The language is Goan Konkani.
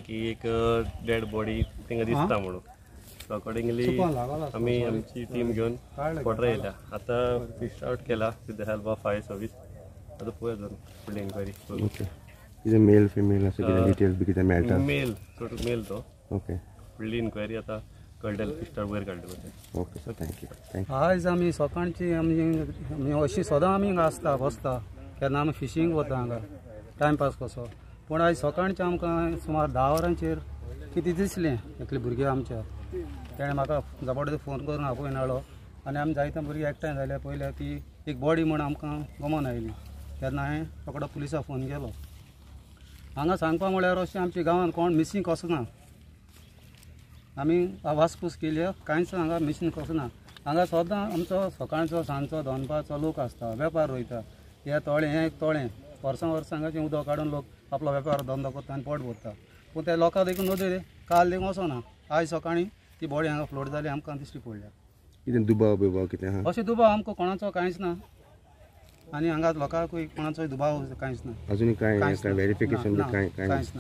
की एक डेड बॉडी तांकां दिसता म्हणून. सो अकॉर्डिंगली आमी आमची टीम घेवन स्पॉटार येयल्या. आतां फिश आवट केला with the help of fire service. आतां पळोवया अजून फुडली इन्क्वायरी. ओके, कितें मेल फिमेल अशें कितें डिटेल्स बी कितें मेळटा? मेल, चड मेल तो. ओके, फुडली इन्क्वायरी आतां कळटलें फिश आवट वयर काडले. Okay sir, thank you. Thank you. आयज आमी सकाळची आमी अशी सदां आमी हांगा आसता बसता, केन्ना आमी फिशींग वता हांगा टायमपास कसो. पूण आयज सकाळचें आमकां सुमार 10 वरांचेर कितें दिसलें एकले भुरगे आमच्या, तेणें म्हाका जबरदस्त फोन करून आपोवन हाडलो आनी आमी जायते भुरगे एकठांय जाले. पयले ती एक बॉडी म्हूण आमकां गमोन आयली. तेन्ना हांवें रोकडो पुलिसाक फोन केलो. हांगा सांगपा म्हळ्यार अशें आमच्या गांवांत कोण मिसींग कसो ना. आमी वासपूस केली, कांयच हांगा मिसींग कसो ना. हांगा सदां आमचो सकाळचो सांजचो दनपारचो लोक आसता, वेपार वयता. हे तळें, हें एक तळें वर्सां वर्सां हांगाचें उदक काडून लोक आपलो वेपार धंदो करता आनी पोट भरता. पूण ते लोकां देखून नदर काल देखून वचना. आयज सकाळीं ती बॉडी हांगा फ्लोट जाली, आमकां दिश्टी पडल्या. कितें दुबाव बिबाव कितें आहा? अशें दुबाव आमकां कोणाचो कांयच ना आनी हांगा लोकांकूय कोणाचोय दुबाव कांयच ना. अजून कांय वेरिफिकेशन कांय कांयच ना.